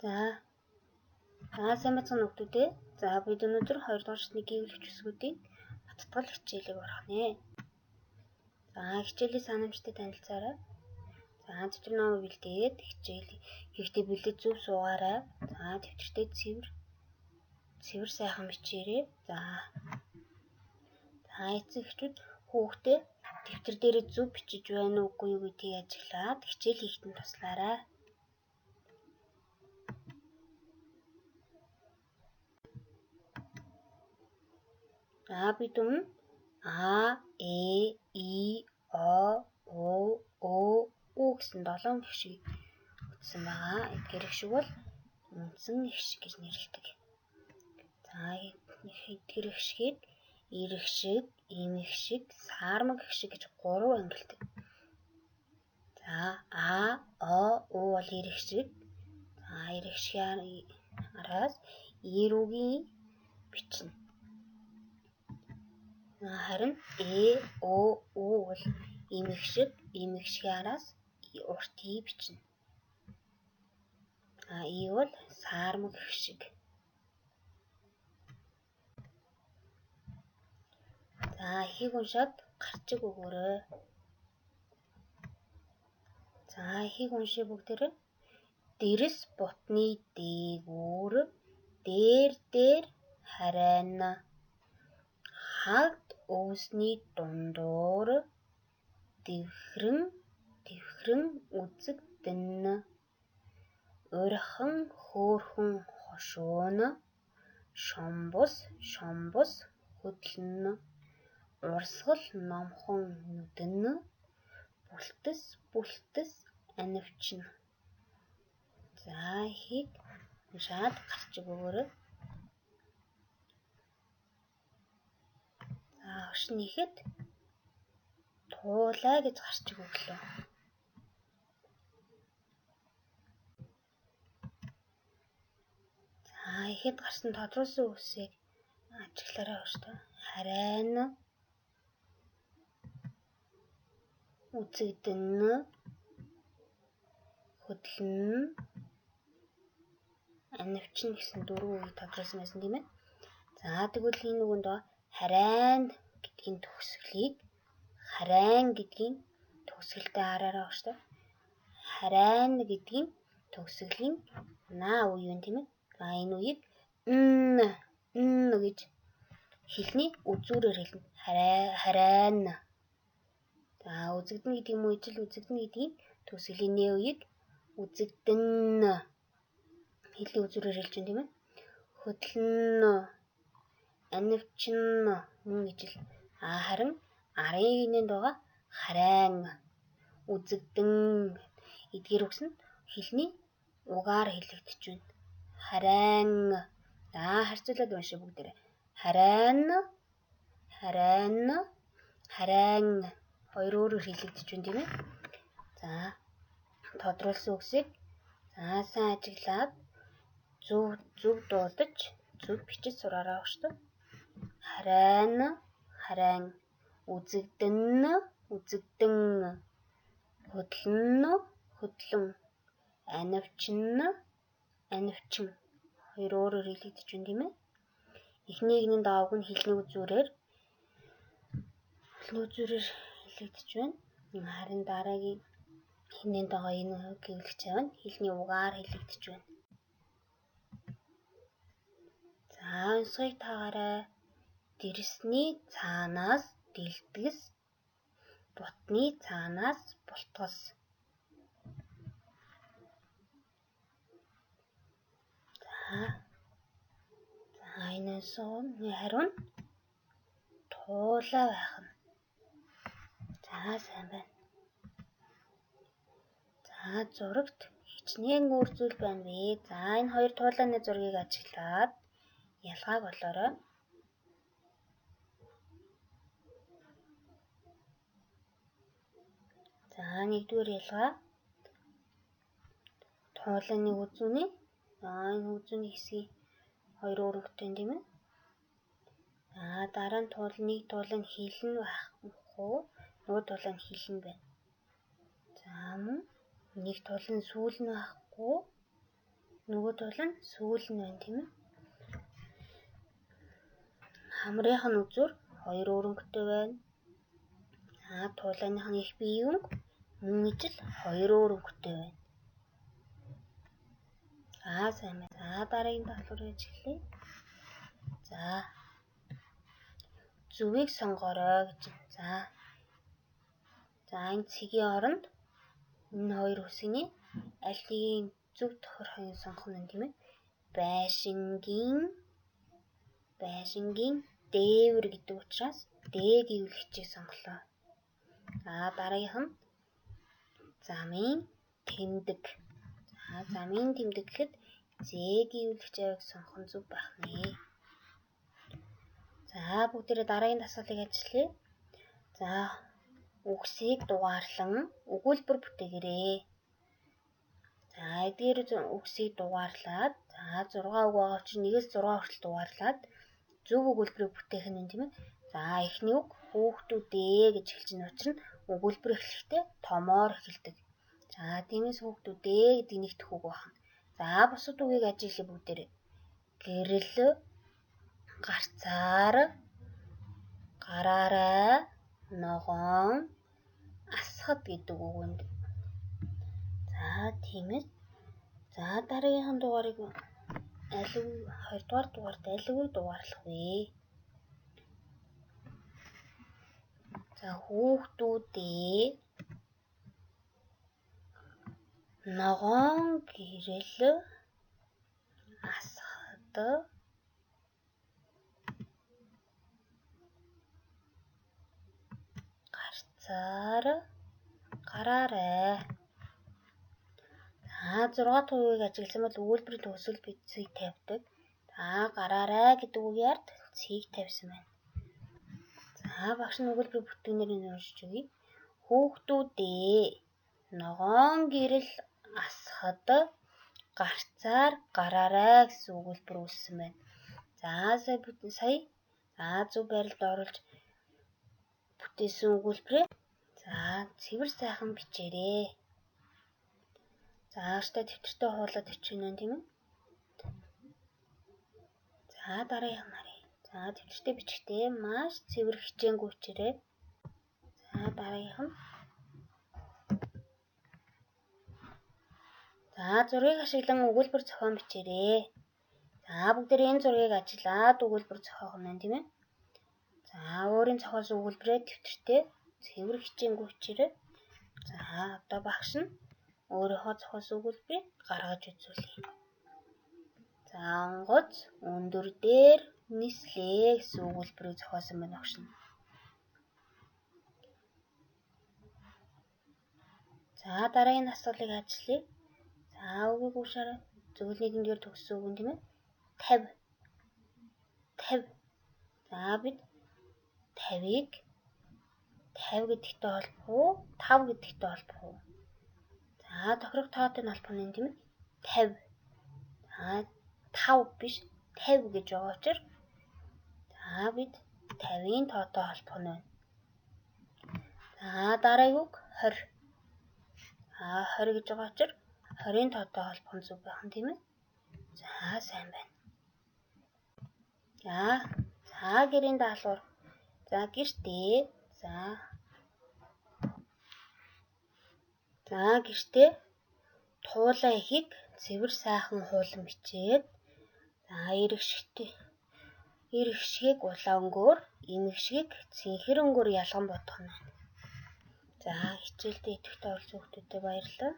За. За сайн байцгаана уу хүмүүстээ. За бид өнөөдөр 2 дугаар шатны гэвлэгч үсгүүдийн баттгал хичээлийг орох нэ. За хичээлийн санамжтай танилцаарай. За төвчр номыг бэлдээд хичээл хийхдээ бэлдэж зөв суугаарай. За төвчөртэй цэвэр цэвэр сайхан бичээрэй. За. За эцэг эхчүүд хүүхдээ дэвтэр дээрээ зөв бичиж байна уугүй юу гэдгийг ажиглаад хичээл хийхэд нь туслаарай. За бид өмнө А, Э, И, О, У, Ө, Ү гэсэн 7 гишгийг үзсэн байгаа. Эдгээр гишиг бол үндсэн гишиг гэж нэрлэдэг. За эдгээр гишгийг эрэг шиг, эмэг шиг, саармаг гишиг гэж 3 ангилдаг. За А, О, У бол эрэг шиг. За эрэг шигийн араас эрүүгийн бичнэ. Харин Э, Ө, Ү бол эмэг шиг, эмэг шигийн араас урт И бичнэ. А И бол саармаг шиг. За эхийг уншаад гарчиг өгөөрэй. За эхийг уншия бүгдээрээ. Дэрс бутны дээгүүр дээр дээр харайна. Хагд өвсний дундуур дэвхрэн дэвхрэн үзэгдэнэ. Урхан хөөрхөн хошуун шомбос шомбос хөдлөнө. Урсгал номхон нүдэн бүлтэс бүлтэс анивчна. За эхийг уншаад гарчиг өгөөрэй. За хошин ихэд туулай гэж гарчиг өглөө. За ихэд гарсан тодруулсан үгсийг ажиглаарай багш. Харайна, үзэгдэнэ, хөдлөнө, анивчна гэсэн дөрвөн үгийг тодруулсан байсан тийм ээ. За тэгвэл энэ үгэнд харайн гэдгийн төгсгөлийг харайн гэдгийн төгсгөлтэй хараарай багш. Харайн гэдгийн төгсгөлийн наа үе юм тийм ээ. За энэ үеийг н н гэж хэлний үзүүрээр хэлнэ. Харай харайн. За үзэгдэн гэдэг юм уу ижил үзэгдэн гэдгийн төгсгөлийн нэ үеийг үзэгдэн хэлний үзүүрээр хэлж байна тийм ээ. Хөдлөн, анивчин мөн ижил. А харин арын гинэнд байгаа харайн, үзэгдэн эдгээр үгс нь хэлний угаар хэлэгдэж байна. Харайн. За харьцуулаад уншия бүгдээрээ. Харайн, харайн, харайн хоёр өөрөөр хэлэгдэж байна тийм ээ. За тодруулсан үгсийг за сайн ажиглаад зөв зөв дуудаж зөв бичиж сураарай багш та. Харайн, харайн, үзэгдэн, үзэгдэн, хөдлөн, хөдлөн, анивчин, анивчин хоёр өөрөөр хэлэгдэж байна тийм ээ. Эхний нэгний даавг нь хэлний үзүүрээр хэлэгдэж байна. Харин дараагийн хинэн байгаа энэ гэвлэгч авна хэлний угаар хэлэгдэж байна. За унсгыг таагаарай. Дэрсний цаанаас дэлтгэс, бутны цаанаас бултгас. За. За энэ унсгын хариу нь туулай байх нь. За сайн байна. За зурагт хичнээн өөр зүйл байна вэ? За энэ хоёр туулайны зургийг ажиглаад ялгааг олоорой. За нэгдүгээр ялгаа туулайны үзүүний энэ үзүүний хэсгийн хоёр өөрөгтэй тийм ээ. За дараа нь туул нэг туулай нь хилэн байхгүй, нөгөө туулай нь хилэн байна. За мөн нэг тул нь сүүл нь байхгүй, Нөгөө тул нь сүүл нь байна, тийм ээ. Хамрынх нь үзүүр хоёр өөр өнгөтэй байна. За, туулайных нь их бие өнгө мөн ижил хоёр өөр өнгөтэй байна. За, сайн байна. За, дараагийн даалгаврыг ажиглая. За, зүвийг сонгоорой гэж. За. За, энэ цэгийн оронд энэ хоёр үсгний аль нэгийг зөв тохирохыг сонгох нь, тийм ээ. Байшингийн дээвэр гэдэг учраас Д-гийн үйл сонголоо. За, дараагийнх нь замын тэмдэг. За, замын тэмдэг гэхэд З-гийн үйл авийг сонгох нь зөв байх нэ. За, бүгдээрээ дараагийн дасгалыг ажиллая. За, үгсийг дугаарлан өгүүлбэр бүтээгээрэй. За, эдгээр үгсийг дугаарлаад, за, 6 үг байгаа учраас 1-ээс 6 хүртэл дугаарлаад зөв өгүүлбэрийг бүтээх нь, тийм ээ. За, эхний үг хүүхдүүдээ гэж эхэлж байна учраас өгүүлбэр эхлэхдээ томоор эхэлдэг. За, тиймээс хүүхдүүдээ гэдэг нэг дэх үг байна. За, бусад үгийг ажиглая бүгдээрээ. Гэрэл, гарцаар, гараарай, ногоон, асхад гэдэг үгэнд. За, тиймээс за дараагийнхан дугаарыг аль 2 дугаар дугаарт аль үгийг дугаарлах вэ? За, хүүхдүүдээ, ногоон гэрэл, асхад, гарцаар, гараарай. За, 6 дахь үгийг ажигласан бол өгүүлбэрийн төгсгөл бид цэг тавьдаг. За, гараарай гэдэг үгийн ард цэг тавьсан байна. За, багш нь өгүүлбэрийн бүтээгнэр нь уншиж өгье. Хүүхдүүдээ, ногоон гэрэл, асхад, гарцаар, гараарай гэсэн өгүүлбэр үүссэн байна. За, сая сая за зөв байралд оруулж бүтээсэн өгүүлбэрээ за цэвэр сайхан бичээрэй. За, өөртөө дэвтэртээ хуулаад бичнэ, тийм ээ. За, дараагийнх нь харъя. За, дэвтэртээ бичихдээ маш цэвэр хичээнгүй бичээрэй. За, дараагийнх нь. За, зургийг ашиглан өгүүлбэр зохион бичээрэй. За, бүгдээрээ энэ зургийг ажиллаад өгүүлбэр зохиох нь, тийм ээ. За, өөрийн зохиосон өгүүлбэрээ дэвтэртээ цэвэр хичээнгүй бичээрэй. За, одоо багш нь өөрийнхөө зохиосон өгүүлбэрийг гаргаж үзүүлье. За, онгоц өндөр дээр нислээ гэсэн өгүүлбэрийг зохиосон байна багш нь. За, дараагийн дасгалыг ажиллая. За, үгийг уушаарай. Зөвлөний тэмдгээр төгссөн үг нь, тийм ээ. 50. 50. За, бид 50-ыг 50 гэдэгтэй холбох уу? 5 гэдэгтэй холбох уу? За, тохирох тоотой нь холбох нь, тийм ээ. 50. За, 5 биш 50 гэж байгаа учраас за бид 50-ын тоотой холбох нь байна. За, дараагийн үг 20. За, 20 гэж байгаа учраас 20-ын тоотой холбох нь зөв байх нь, тийм ээ. За, сайн байна. За, за гэрийн даалгавар. За, гэртээ. За. За, гэртээ туулай эхийг цэвэр сайхан хуулан бичээд, за, эрэг шигийг улаан өнгөөр, эмэг шигийг цэнхэр өнгөөр ялган бодох нь байна. За, хичээлдээ идэвхтэй оролцсон хүмүүстээ баярлалаа.